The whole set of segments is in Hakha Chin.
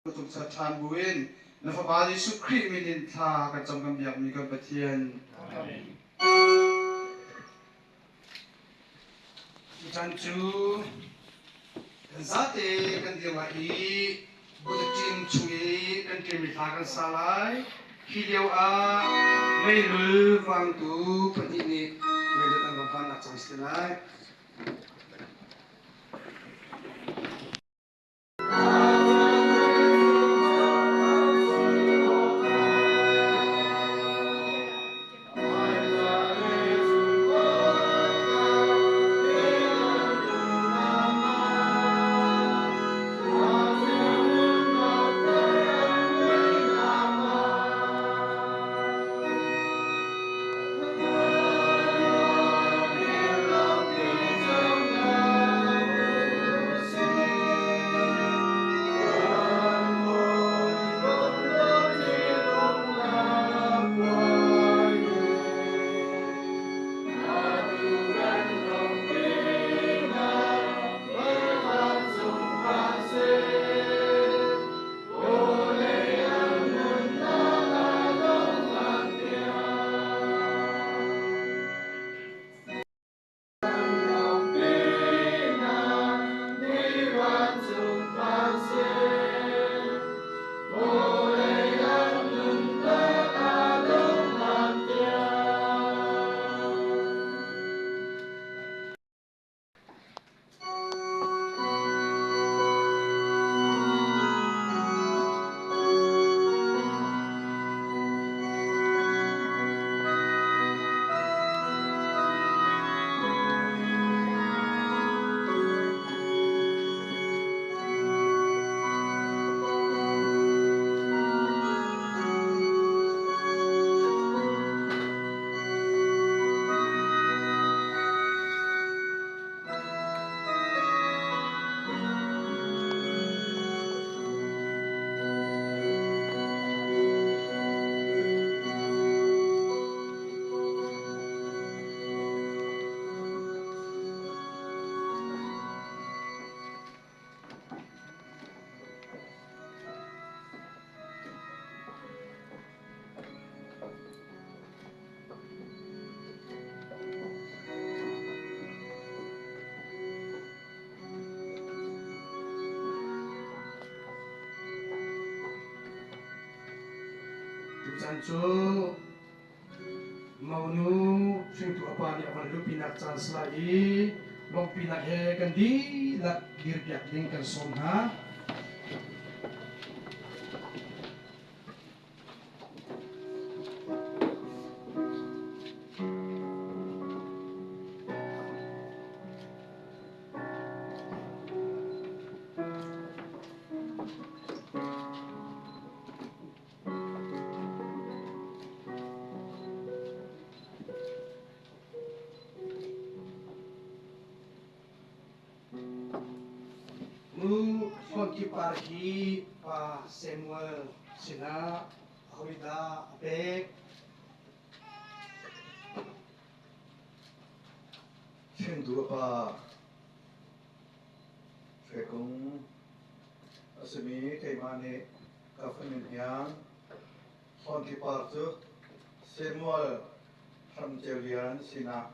Thangṭhat ṭhan buin na Fapa Jesuh Khrih min in thla kan cam kan biakmi kan Pathian. Amen. Tutan cu kan zate kan dir lai i bulletin chung i kan ṭialmi hla kan sa lai. Hi lio ah meilul vangtu pahnih nih meilul an va vannak cang si lai. Tuchan cu monu hringtu a pa nih a van luhpinak caan si lai i lawmhpinak he kan dihlak dirpiak ding kan sawm hna. Nu Hlawnki Par hi pa Samuel sinah ahodah a pek? Hringtu a pa Hrekung a simi keimah nih ka fanu hniang Hlawnki Par cu Samuel Hram Ceu Lian sinah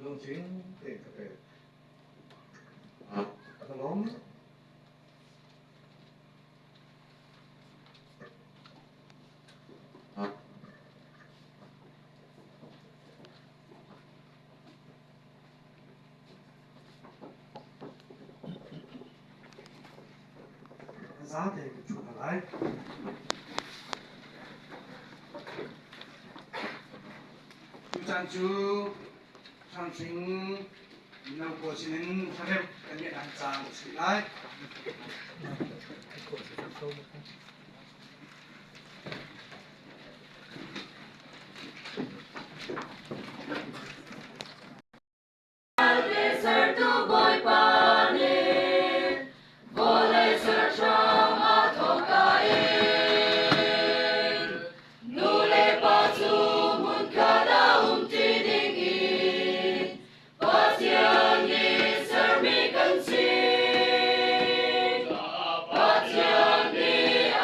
lungtling tein ka pek. Ka lawm. Zate ka ṭhu hna lai. Tuchan cu Hrangthling mino pawl sinin hlaremh kan ngeih lan caan a si lai. Sertu Bawipa nih vawlei ser hram a thawk in nu le pa cu hmunkhat ah umṭi ding in Pathian nih sermi kan si. Pathian nih a.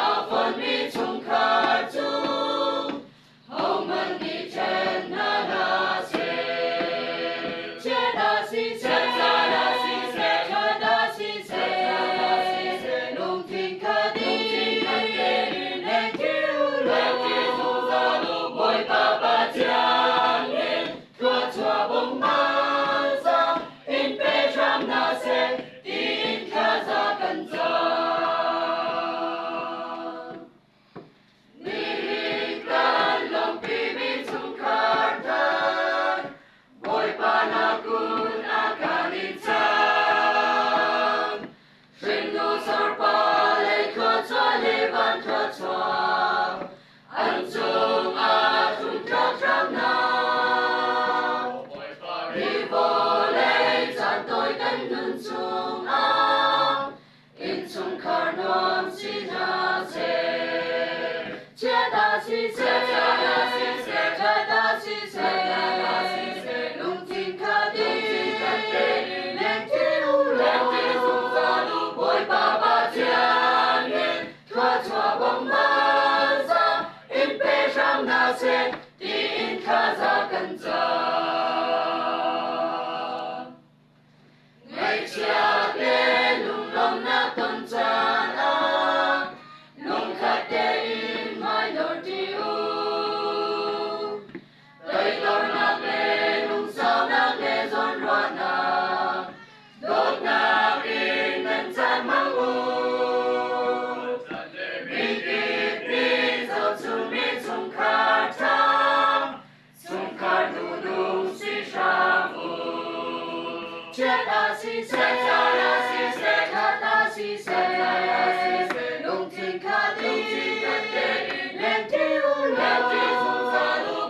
siseh, ṭhat ah siseh, lungthin khat in lengṭi u law, Bawipa Pathian nih thluachuah bawmhnak in pe hram hna seh tiin thlaza kan cam. Ngaihchiat le lunglawmhnak ton caan ah lungkhat tein hmaidor ṭi u. Toidornak le lungsaunak le zawnruahnak, dawtnak in nan caan hmang u. Mikip nih zohchunmi chungkhar ṭha, chungkhar duhnung si hram u. Chiat ah siseh, ṭhat ah siseh, lungthin khat in lengṭi u law,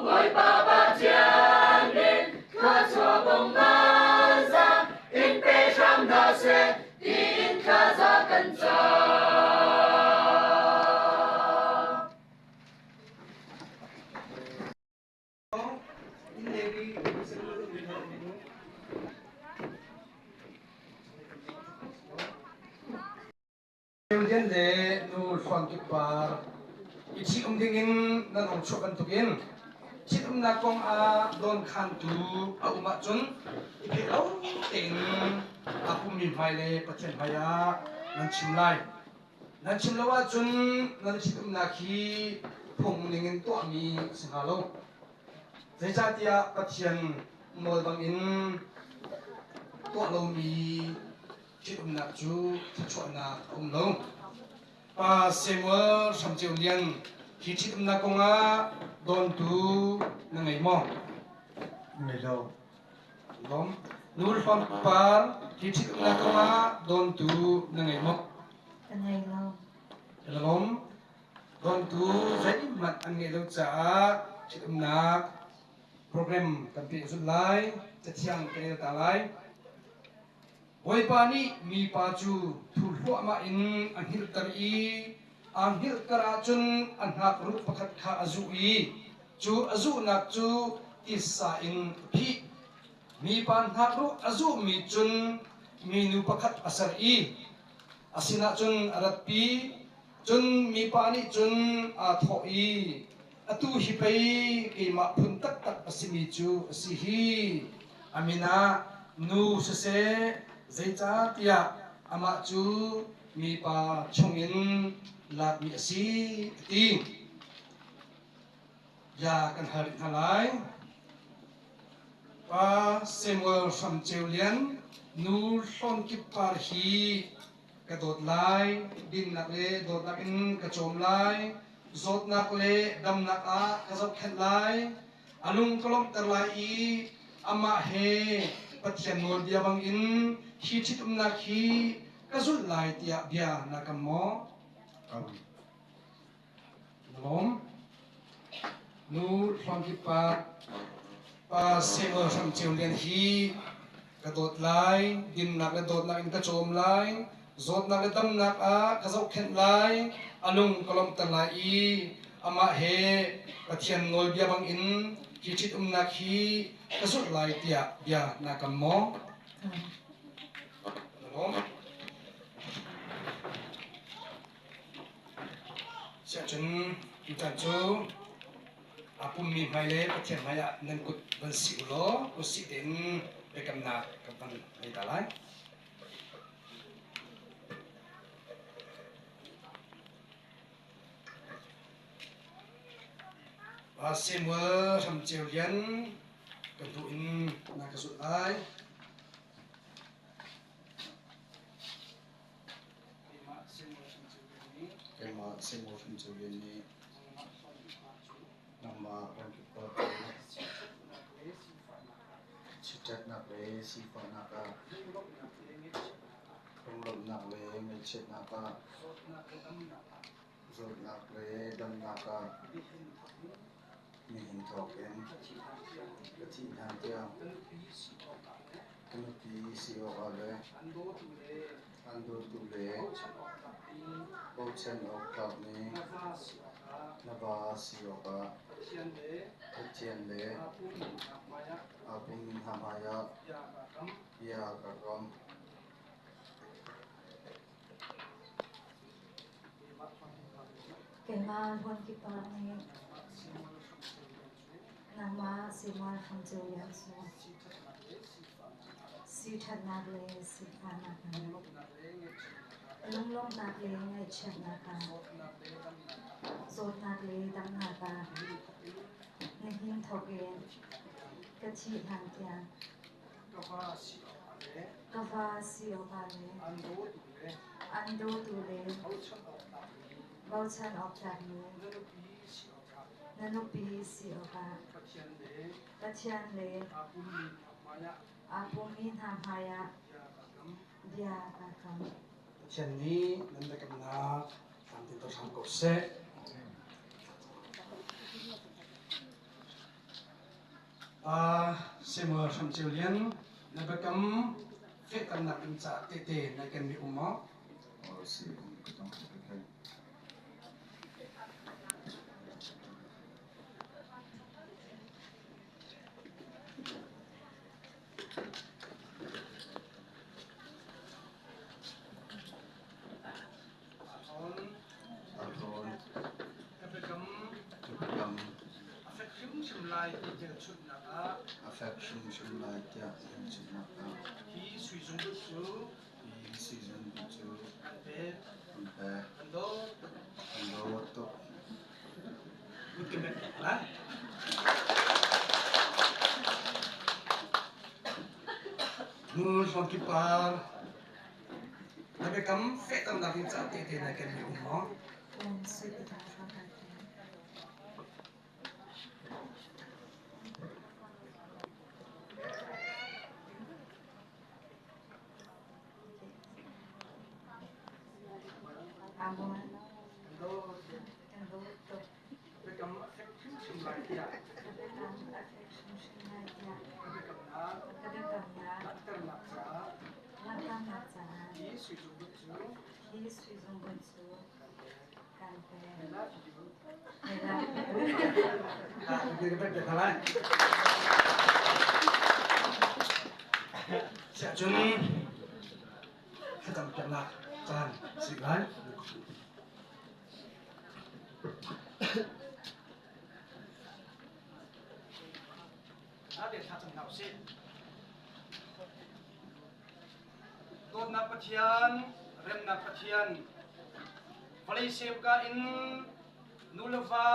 Bawipa Pathian nih thluachuah bawmhnak in pe hram hna seh tiin thlaza kan cam. Lian le nu Hluan Kip Par i ṭhitum dingin nan hong chuah bantukin ṭhitumnak kong ah dawnkhantu a um ahcun i pheh lo tein aa pummi hmai le Pathian hmai ah nan chim lai. Nan chim lo ahcun nan ṭhitumnak hi phung ningin tuahmi a si hnga lo. Zeicahtiah Pathian nawl bangin tuah lomi ṭhitumnak cu thluachuahnak a um lo. Pa Samuel Hram Ceu Lian, hi ṭhitumnak kongah dawntu na ngei maw? Ngei lo. Lawm. Nur Hluan Par, hi ṭhitumnak kongah dawntu na ngei maw? Ka ngei lo. Lawm. Dawntu zeihmanh an ngeih lo caah ṭhitumnak program kan pehzulh lai, cathiang kan rel ta lai. Bawipa nih mipa cu thu hluahmah in a hngilhter i aa hngilhter ahcun a hnakruh pakhat kha a zuh i cu a zuhnak cu titsa in a phih. Mipa hnakruh a zuhmi cun minu pakhat a ser i a sinah cun a ratpi. Cun mipa nih cun aa thawh i, Atu hi pei keimah phun taktak a simi cu a si hi. A min ah nu siseh, zeicahtiah amah cu mipa chungin lakmi a si, a ti. Bia kan hal rih hna lai. Pa Samuel Hram Ceu Lian, nu Hlawn Kip Par hi ka dawt lai, dinnak le dawtnak in ka cawm lai, zawtnak le damnak ah ka zohkhenh lai, a lung ka lawmhter lai i amah he Pathian nawlbia bangin hi ṭhitumnak hi ka zulh lai tiah bia na kam maw? Kam. Na lawm. Nu Hluankip pa pa Samuel Hram Ceu Lian hi ka dawt lai, dinnak le dawtnak in ka cawm lai, zawtnak le damnak ah ka zohkhenh lai, a lung ka lawmhter lai i amah he Pathian nawlbia bangin hi ṭhitumnak hi ka zulh lai tiah bia naa kam maw? Na lawm. Siahcun tutan cu aa pummi hmai le Pathian hmai ah nan kut van sih u law kut sih tein biakamnak kan van ngei ta lai. Pa Samuel Hram Ceu Lian kan duh in na ka zulh lai. Keimah Samuel Hram Ceu Lian nih nangmah ramkip khua cu chiatnak le sifahnak ah lunglawmhnak le ngaihchiatnak ah zawtnak le damnak ah nihin thawk in ka thih hlan tiang ka nupi si awkah le an dawtu le bochan awk tlakmi Na va si awkah Pathian le Pathian le aa pummi hna hmaiah aa pummi hna hmaiah bia kaa kam. Bia ka kam. Keimah hmunkip ah nih nangmah Samuel Hram Ceu Lian cu siṭhatnak le sifahnak ah, lunglawmhnak le ngaihchiatnak ah, zawtnak le damnak ah, nihin thawk in ka thih hlan tiang ka va si awkah le an dawtu le bochan awk tlakmi na nupi si awkah Pathian le aa pummi hna hmaiah bia kaa kam. Pathian nih nan biakamnak tlamtlinter hram ko seh. Samuel Hram Ceu Lian, na biakam fehternak in caah tehte na kenmi um maw? Si, um ka tong ka thei. Arhawn. Ka biakam. Ka biakam. A fek hrimhrim lai ti hmelchunhnak ah. A fek hrimhrim lai tiah hmelchunhnak ah. Hi sui zungbut cu. Hi sui zungbut cu. Kan pek. Kan pek. Kan dawt tuk. Kan dawt tuk. Nu hlawnkip par na biakam fehternak ding caah tehte na kenmi um maw? Um, sui biakam hrawng Amen. Kan dawt tuk. Biakam a fek hrimhrim lai tiah. Biakam a fek hrimhrim lai tiah. Ka biakamnak. Ka biakamnak. Langhternak caah. Langhternak caah. Hi sui zungbut cu. Hi sui zungbut cu. Kan pek. I love you. I love you. Ah, ka pek te lai. Siah cun thlacam piaknak caan si lai. Ate thlacam hna usih. Dawtnak Pathian, remnak Pathian, vawlei semka in nu le va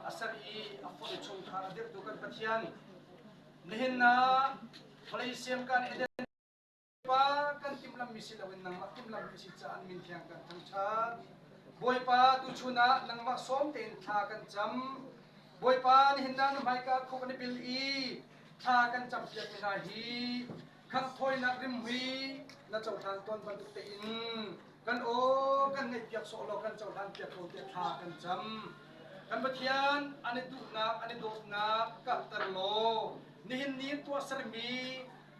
a ser i a fonh chungkhar a dirhtu kan Pathian, nihin ah vawlei semka in Eden Pa kan timhlammi si loin nangmah timhlammi si caah min thiang kan thangṭhat. Bawipa tuchun ah nangmah sawm tein thla kan cam. Bawipa nihin ah na hmaika khuk an i bil i thla kan campiakmi hna hi khangh thawinak rimhmui na cohlan tawn bantuk tein kan aw kan ngaihpiak sawh law kan cohlan piak ko tiah thla kan cam. Kan Pathian an i duhnak an i dawtnak karhter law nihin ni tuahsermi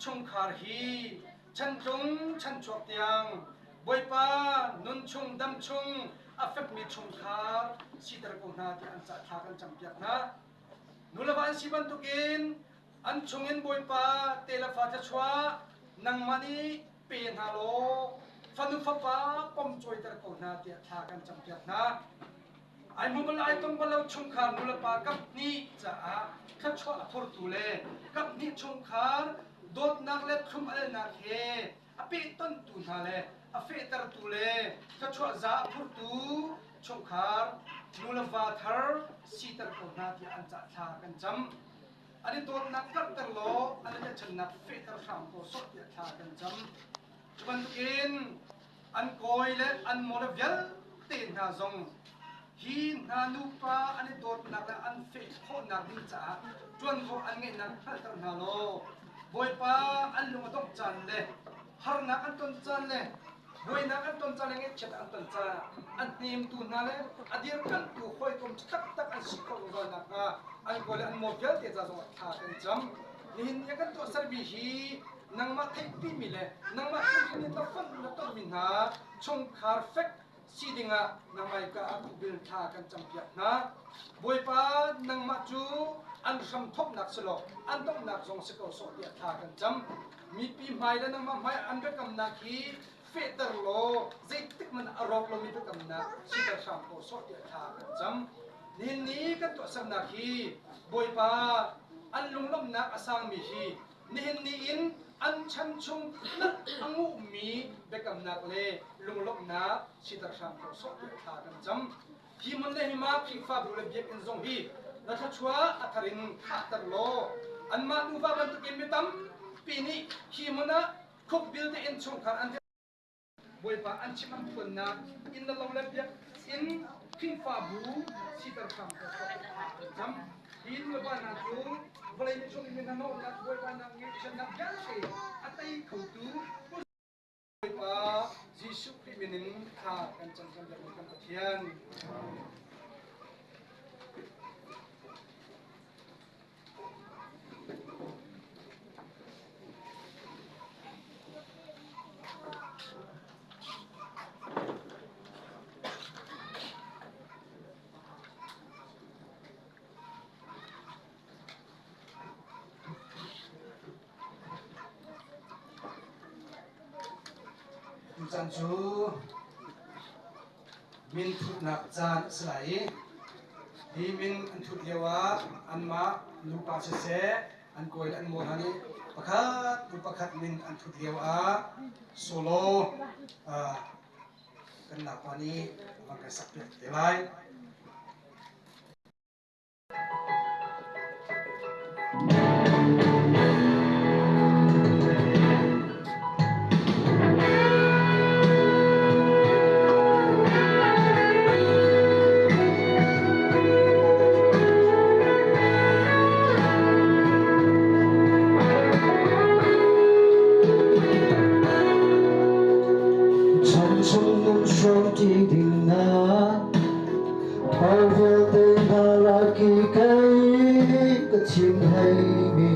chungkhar hi chantlung chanchuak tiang Bawipa nunchung damchung a fekmi chungkhar siter ko hna tiah an cah thla kan campiak hna. Nuleva an si bantukin an chungin Bawipa te le fa thluachuah nangmah nih pe hna law fanu fapa pom cawiter ko hna tiah thla kan campiak hna. Ai hmu bal ai tong bal lo chungkhar nulepa kaphnih caah thluachuah a phurtu le kaphnih chungkhar dawtnak le thlum-alnak he a pehtonhtu hna le a fehtertu le thluachuah za a phurtu chungkhar nuleva thar siter ko hna tiah an cah thla kan cam. An i dawtnak karhter law an i tlaihchannak fehter hram ko sawh tiah thla kan cam. Cu bantukin an kawi le an maw le vialte hna zong hi hna nupa an i dawtnak le an feh khawhnak ding caah ṭuanvo an ngeihnak hngalhter hna law Bawipa an lung a dongh caan le harnak an ton caan le buainak an ton caan le ngaihchiat an ton caan an hnemtu hna le a dirkamhtu hawikom taktak an si khawh zungzal nakhnga an kawi le an maw vialte ca zongah thla kan cam. Nihin ni ah kan tuahsermi hi nangmah theihpimi le nangmah hrimhrim nih na fonh na tonmi hna chungkhar fek si dingah nangmah ka ah khukbil thla kan campiak hna. Bawipa nangmah cu an hram thawknak si law an donghnak zong si ko sawh tiah thla kan cam. Mipi hmai le nangmah hmai an biakamnak hi fehter law zeitik hmanh a rawk lomi biakamnak siter hram ko sawh tiah thla kan cam. Nihin ni kan tuahsernak hi Bawipa an lunglawmhnak a sangmi hi nihin ni in an chan chung a nguhmi biakamnak le lunglawmhnak siter hram ko sawh tiah thla kan cam. Hi hmun le hima Khrihfabu le biakinn zong hi na thluachuah a thar in khahter law anmah nuva bantukin mi tampi nih hi hmun ah khukbil tein chungkhar an Bawipa an chim an phuannak inn le lo le biakinn Khrihfabu siter hram ko sawh kan cam. Hi nulepa hna cu vawlei chung in mi hnahnawhnak Bawipa nak ngeihchiatnak vialte a tei khotu Bawipa Jesuh Khrih min in thla kan cam kan biakmi kan Pathian. Tuchan cu min thutnak caan a si lai i hi min an thut lio ah anmah nupa siseh an kawi le an maw hna nih pakhat hnu pakhat min an thut lio ah solo kan naupa nih a van kan sakpiak te lai. Chan chung nun hrawm ti ding na Ho vialte hna lak i kei ka thim hleimi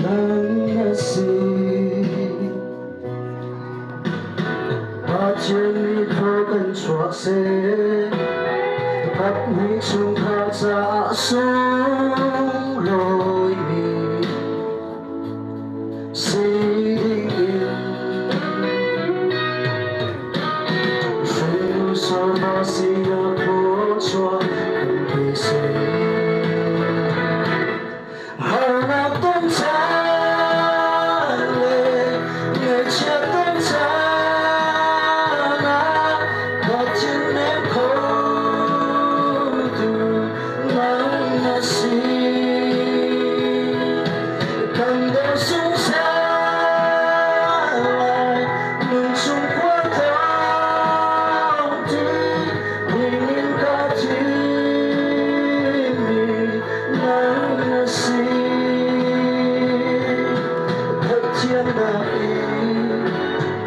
nang na si. Pathian nih thaw kan chuah seh, Pahnih chungkhar caah sunglawimi si ding in. Harnak ton caan le ngaihchiat ton caan ah Pathian nem khotu nang na si. Kan do sungsai nunchung khua thawng ti dingin ka thimmi nang na si. Pathian nak in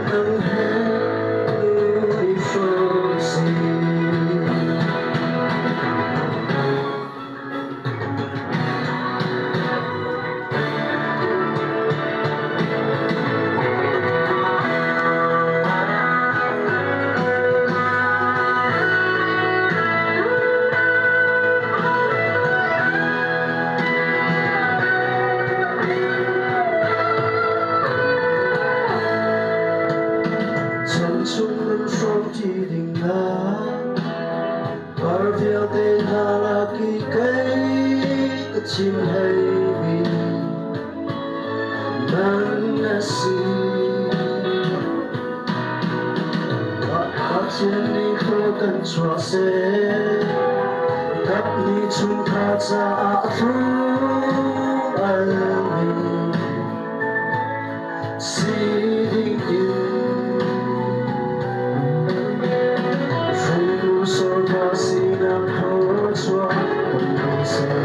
nang he i hrawm si. Chan chung nan hrawm ṭi ding ah Par vialte hna lak i kei ka chim hleimi nang na si. Pathian nih thaw kan chuah seh, kap nih chungkhar caah a thlum almi si ding in. Fanu sorpa sinak thluachuah kan pe seh.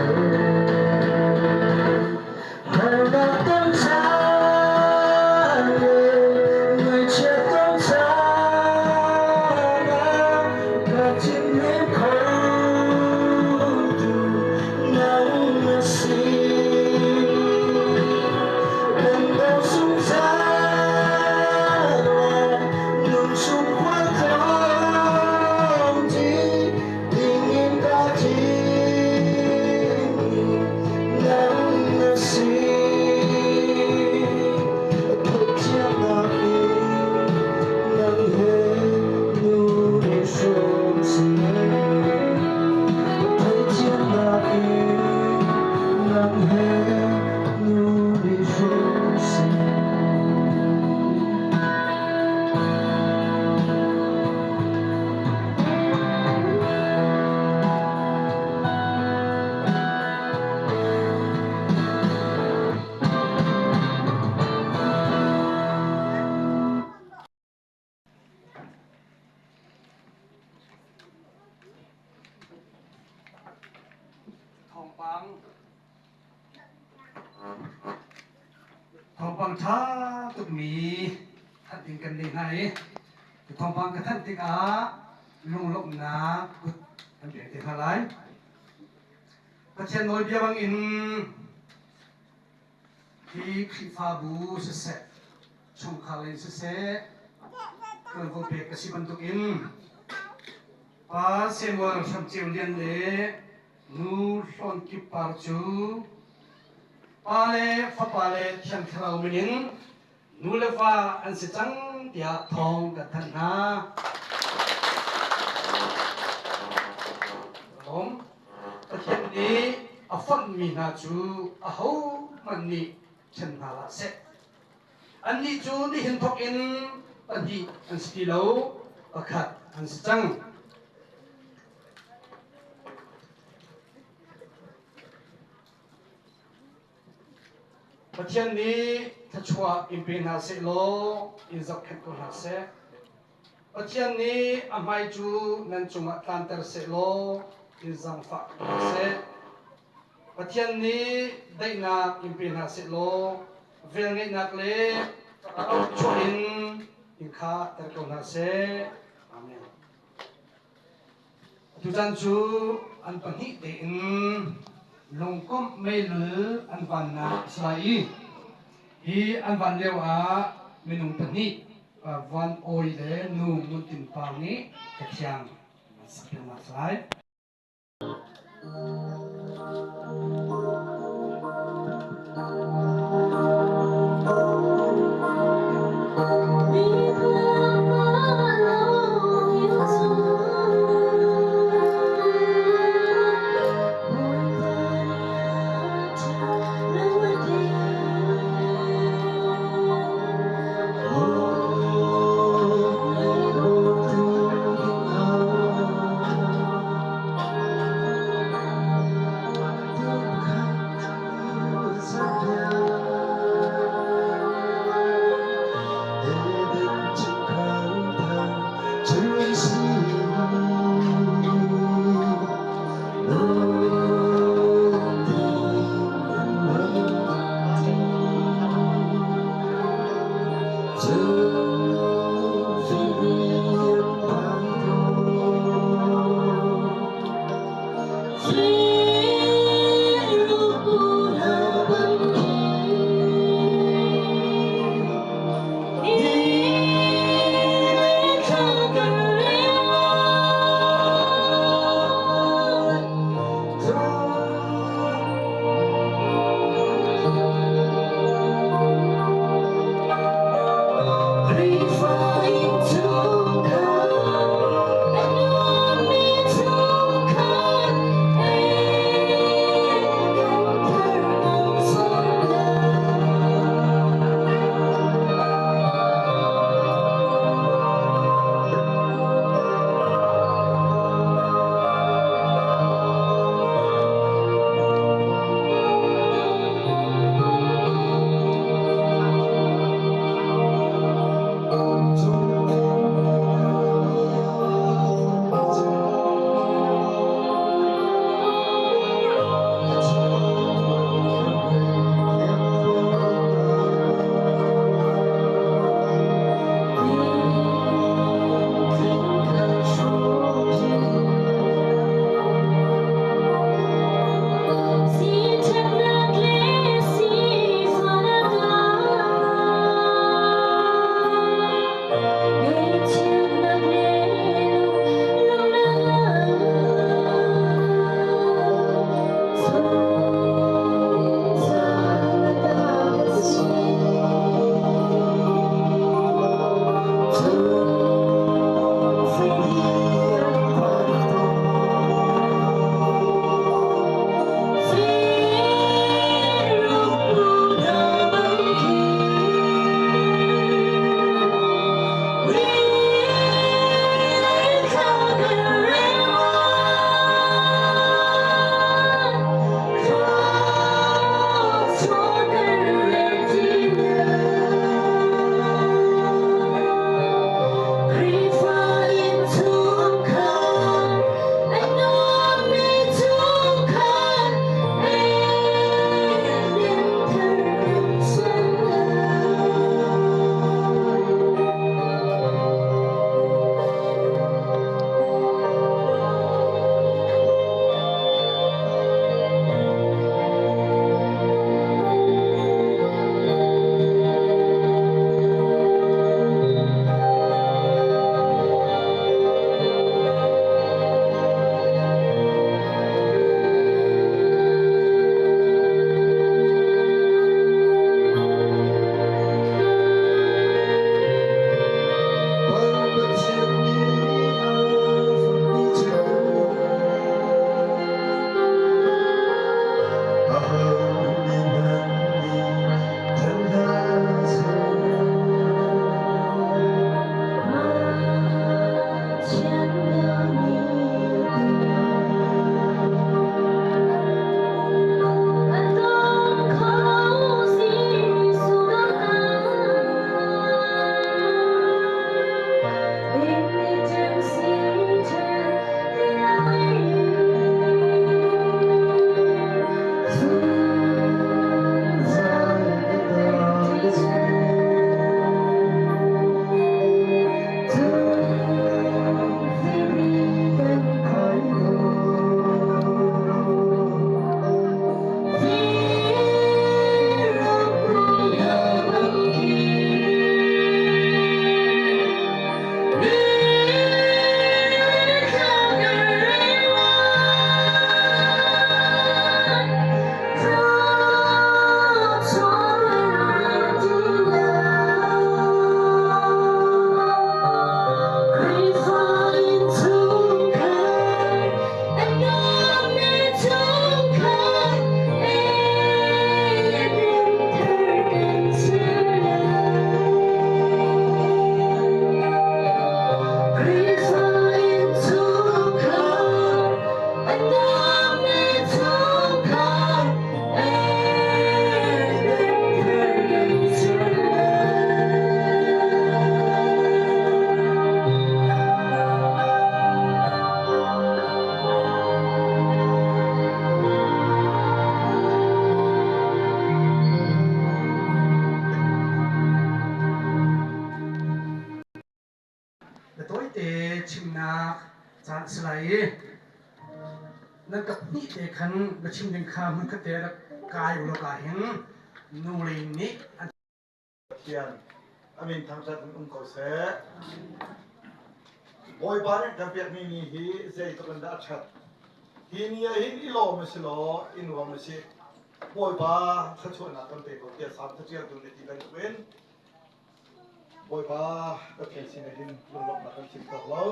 Harnak ton caan le ngaihchiat ton caan ah ka thinhim khotu nang na si. Thawngpang Thawngpang ṭha tukmi thanh ding kan nei hna i thawngpang ka thanh tikah lunglawmhnak kut kan pek te hna lai. Pathian nawlbia bangin hi Khrihfabu siseh, chungkhar lei siseh, ṭuanvo pek ka si bantukin Pa Samuel Hram Ceu Lian le Nu Hlawn Kip Par cu Pa le Fapa le Thiang Thlarau min in nu le va an si cang tiah thawng kan thanh hna. Lawm. Pathian nih a fonhmi hna cu ahohmanh nih ṭhen hna hlah seh. Annih cu nihin thawk in pahnih an si ti lo, pakhat an si cang. Pathian nih thluachuah in pe hna seh law in zohkhenh ko hna seh. Pathian nih a hmai cu nan cungah tlanter seh law in zaangfah ko hna seh. Pathian nih daihnak in pe hna seh law velngeihnak le chuah in in khahter ko hna seh. Amen. Tutan cu an pahnih tein lungkomh meilul an vannak a si lai i hi an van lio ah minung pahnih Van Awi le Nu Ngun Tin Par nih Cathiang an sakpiaknak a si lai. caan a si lai i nan kap hnih te khan biachim ding kha hmunkhat te rak kai u law ka hin nu lei nih an Pathian a min thangṭhat in um ko seh. Bawipa nih kan pekmi ni hi zeitluk in dah a ṭhat. Hi ni ah hin i lawm a si law i nuam a si. Bawipa thluachuahnak kan pe ko tiah Salm caṭialtu nih ti bantukin Bawipa Pathian sinah hin lunglawmhnak kan chim cawk lo.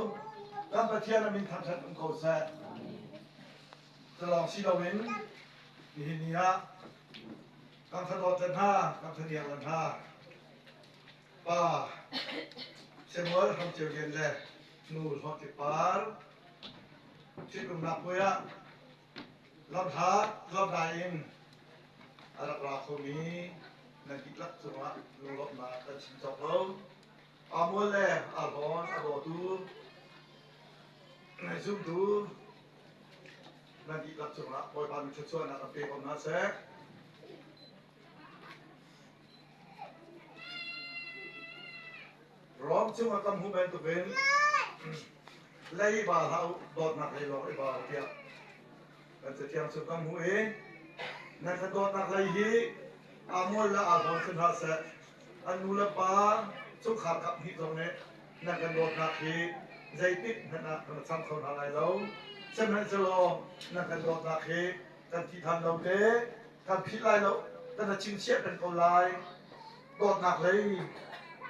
Kan Pathian a min thangṭhat um ko seh. Cu lawng si loin nihin ni ah kan fadawt le hna, kan faniang le hna, pa Samuel Hram Ceu Lian le nu Hlawt Par ṭhitumnak puai ah lamhlat lamhnai in a rak ra khomi nan dihlak cungah lunglawmhnak kan chim cawk lo. Amual le Arhon a dawtu zumtu nan dihlak cungah Bawipa nih thluachuahnak an pe ko hna seh. Rom cungah kan hmuh bantukin lei ba hlah u dawtnak lei lawng i ba u tiah kan cathiang chung kan hmuh i nan kan dawtnak lei hi Amual le Arhon si hna seh an nu le pa chungkhar kap hnih zong nih nan kan dawtnak hi zeitik hmanh ah kan cham kho hna lai lo. Sihmanhsehlaw nan kan dawtnak hi kan thi than lo te, kan philh lai lo, kan chingchiah peng ko lai. Dawtnak lei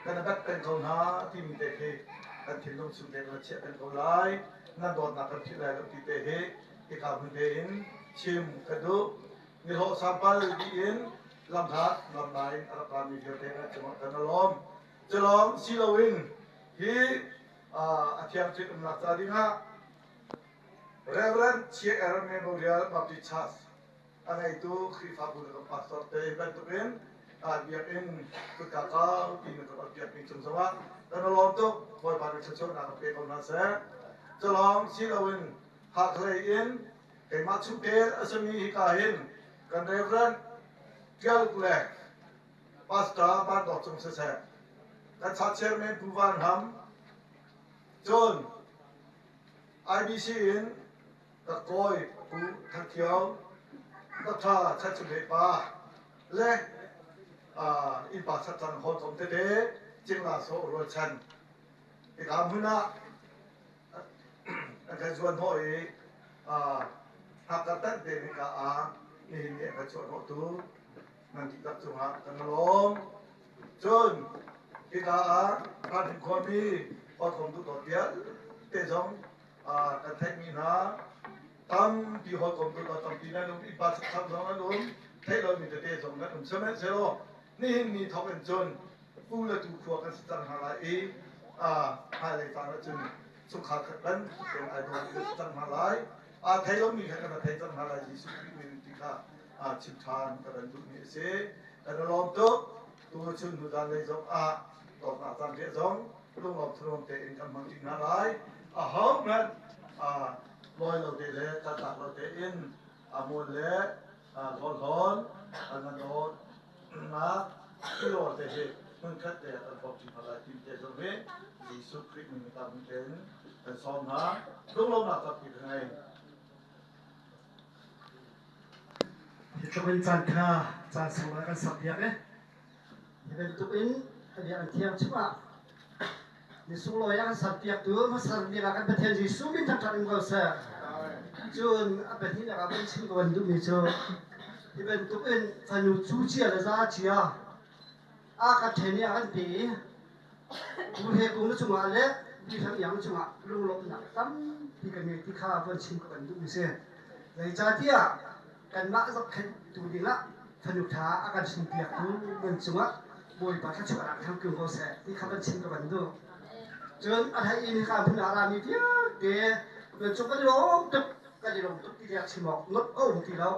kan bat peng ko hna timi te khi kan thinlung chung te kan chiah peng ko lai. Nan dawtnak kan philh lai lo ti te hi hika hmun te in chim ka duh. Nihlawh sampal dih in lamhlat lamnai a rak rami vialte kan cungah kan i lawm. Culawng si loin hi a thiang thil umnak ca dingah Reverend Chia Memorial Baptist Church a ngeitu Khrihfabu le kan pastor te bantukin biakinn kutka kau ti na kan biakmi cung zongah kan i lawm tuk. Bawipa nih thluachuahnak kan pe ko hna seh. Culawng si loin Hakhalei in keimah chungtel a simi hika hin kan Reverend Tial le Pastor Van Dawt Cung siseh, kan church chairman Pu Van Ham, cun IBC in ka kawi Pu Thang Kio, Dr. Chan Cung Hlei Pa le innpa chatcang hawikom tete Cingla Sawh Rualchan hika hmun ah an kan zuan hnawh i hngakka tanh te hika ah nihin ni a kan chuah hnawhtu nan dihlak cungah kan i lawm. Cun hika ah Ralhring khuami hawikom duhdawt vialte zong kan theihmi hna tampi hawikom duhdawt tampi nan um innpa chakcham zong an um theih lomi tete zong nan um sihmanhsehlaw nihin ni thawk in cun pu le tu khua kan si cang hna lai i hmailei caan ahcun chungkhar khat bantukin ai dawmi kan si cang hna lai. Aa thei lomi kha kan thei cang hna lai Jesuh Khrih min ti kha chim ṭhan ka kan duhmi a si. Kan i lawm tuk. Tu chun hnu zan lei zong ah dawtnak caan riah zong lunglawm thanuam tein kan hmang ṭi hna lai. Aho hmanh lawi lo te le kaltak lo tein amual le hlawnhlawn nan dawt nak tilawr te hi hmunkhat te kan hrawm ṭi hna lai ti te zong hi Jesuh Khrih min tam tein kan sawm hna. Lunglawmnak tampi ka ngei. Hi tluk in caan kha caan sunglawi kan sakpiak i hi bantuk in a bia an thiang chungah ni sunglawi a kan serpiaktu hmasa bik ah kan Pathian Jesuh min thangṭhat in ko seh. Cun a pahnihnak ah van chim ka van duhmi cu hi bantuk in fanu cu cia le za cia a kan ṭhen i a kan pe i tu he kung na cungah le bihram iang cungah lunglawmhnak tampi kan ngei ti kha van chim ka van duhmi si. Zeicahtiah kanmah zohkhenhtu dingah fanu ṭha a kan hrinpiaktu nan cungah Bawipa thluachuahnak thang tlung ko seh ti kha van chim ka van duh. Cun a hlei in hika hmun ah rami vialte nan cung kan i lawm tuk kan i lawm tuk ti tiah chim awk not a um ti lo.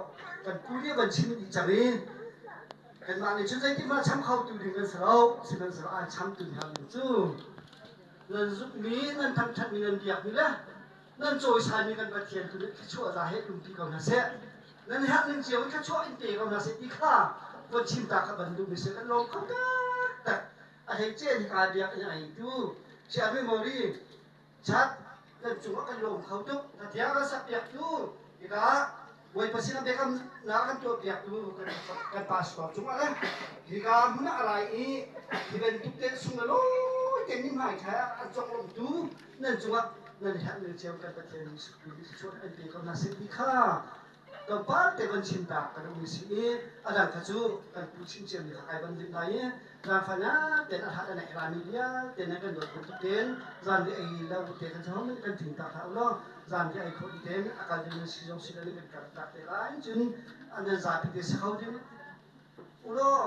Kan pu nih a van chim dih cang i kanmah nih cun zeitik hmanh cham khotu ding kan si lo. Sihmanhsehlaw aan chamtu hna ning cu nan zumhmi nan thangṭhatmi nan biakmi le nan cawisanmi kan Pathian tu nih thluachuah za he umpi ko hna seh. Nan herh ning cio in thluachuah in pe ko hna seh ti kha von chim ta kha van duhmi si kan lawm kho taktak. A hleice in hika biakinn a ngeitu Chia Memory Chat. Nan cungah kan lawm kho tuk. Na thiang kan sak piaktu hika Bawipa sinah biakamnak kan tuah piaktu kan pastor cungah le hika hmun ah a rai i hi bantuk te sung le lawi te ni hmai kha an conglawmhtu nan cungah nan herh ning cio kan Pathian Jesuh Khrih nih thluachuah an pe ko hna seh ti kha tlawmpal te van chim ta kan um si i a dang kha cu kan pu chim ciami kha kai van lim lai i zaangfahnak tein a hlat a neih rami vialte nan kan dawt bantuk tein zan ri ei lo te kan chom kan thing ta hlah u law zan ri ei khawh tein a kal ding nan si zong si lo kan kal tak te lai cun an zapi te si kho ding u law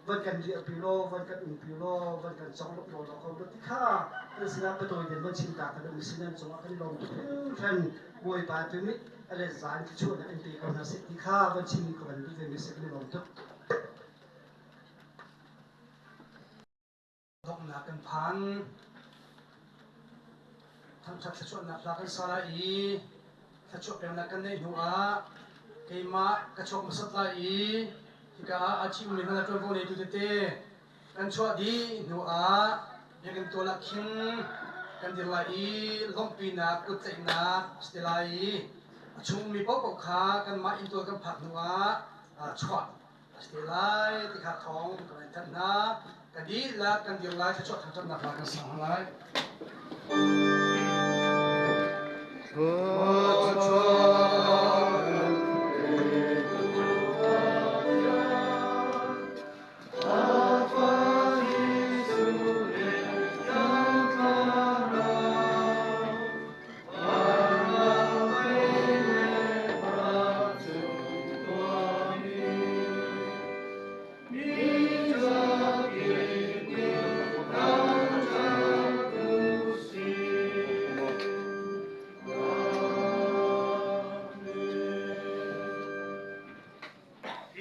van kan riah pi law van kan um pi law van kan cong lok law law ko ti kha nan sinah patawi den van chim ta kan um si nan cungah kan lawm tuk hringhran. Bawipa tu nih a le zan thluachuahnak in pe ko hna seh ti kha van chim ka van duh ve mi si kan lawm tuk. Donghnak kan phan. Thangṭhat thluachuahnak hla kan sa lai i thluachuah peknak kan neih hnu ah keimah ka chuak hmasat lai i hika ah aa ṭhiummi hna le ṭuanvo neitu tete kan chuah dih hnu ah biakinn tual ah khin kan dir lai i lawmhpinak kuttlaihnak a si te lai i a chung ummi paohpaoh kha kanmah inntual kan phak hnu ah chuah a si te lai ti kha thawng kan in thanh hna. Kan dihlak kan dir lai, thluachuah thangṭhatnak hla kan sang hna lai.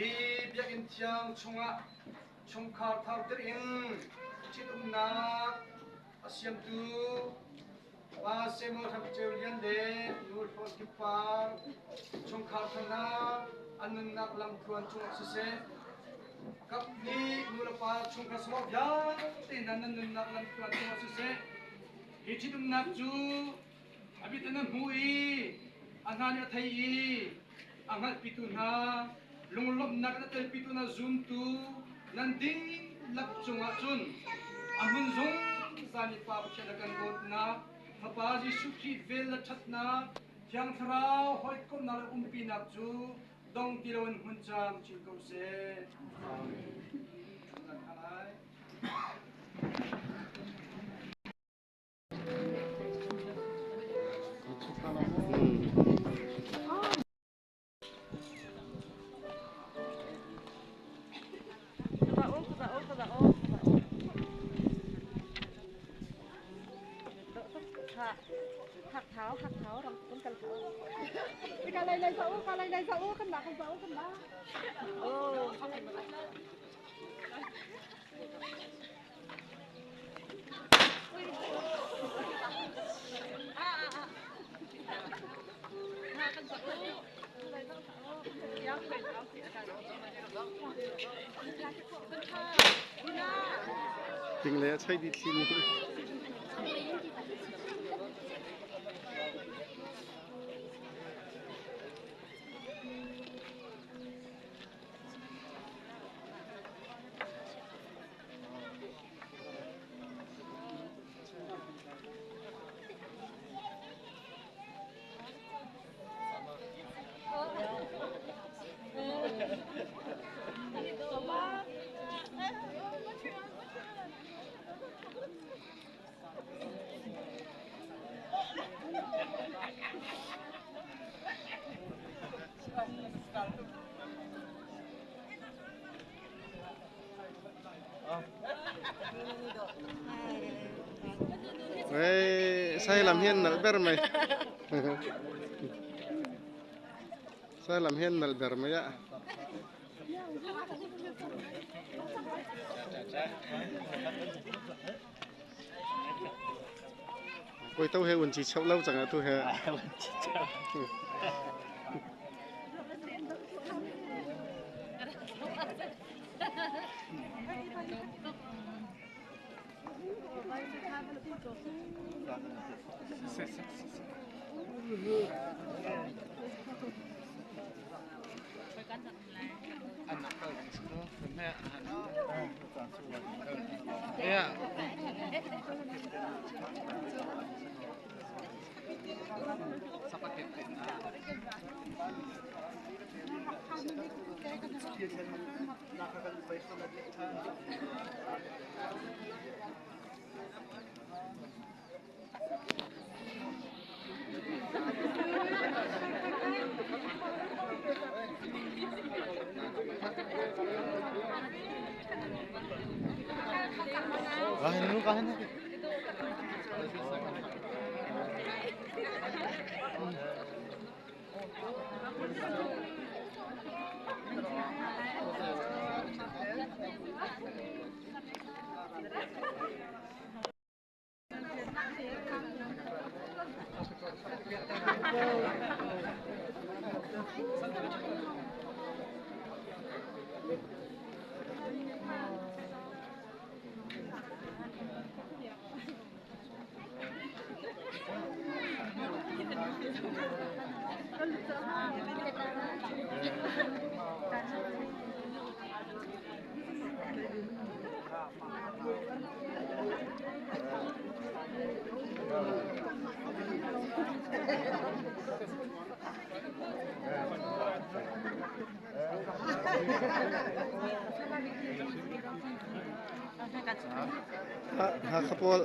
Hi biakinn thiang chungah chungkhar thar dirh in ṭhitumnak a siamtu Pa Samuel Hrang Ceu Lian le Nu Hlawn Kip Par chungkhar thar hna an nunnak lamthluan cungah siseh, kap nih nu le pa chungkhar sawh vialte hna nan nunnak lamthluan cungah siseh, hi ṭhitumnak cu a mit in a hmu i a hna nih a thei i a hngalhpitu hna lunglawmhnak in a telpitu hna zumtu nan dihlak cungah cun a hmun zungzal i Pa Pathian a kan dawtnak Fapa Jesuh Khrih vel le ṭhatnak Thiang Thlarau hawikomhnak le umpinak cu dong ti loin hmun camcin ko seh. Amen. Ting le a chei dih thli ni. Sai lam hian nalh ber mai. Sai lam hian nalh ber mai a. Koi to he un chi chau lo chang a tu he. Hakha pawl.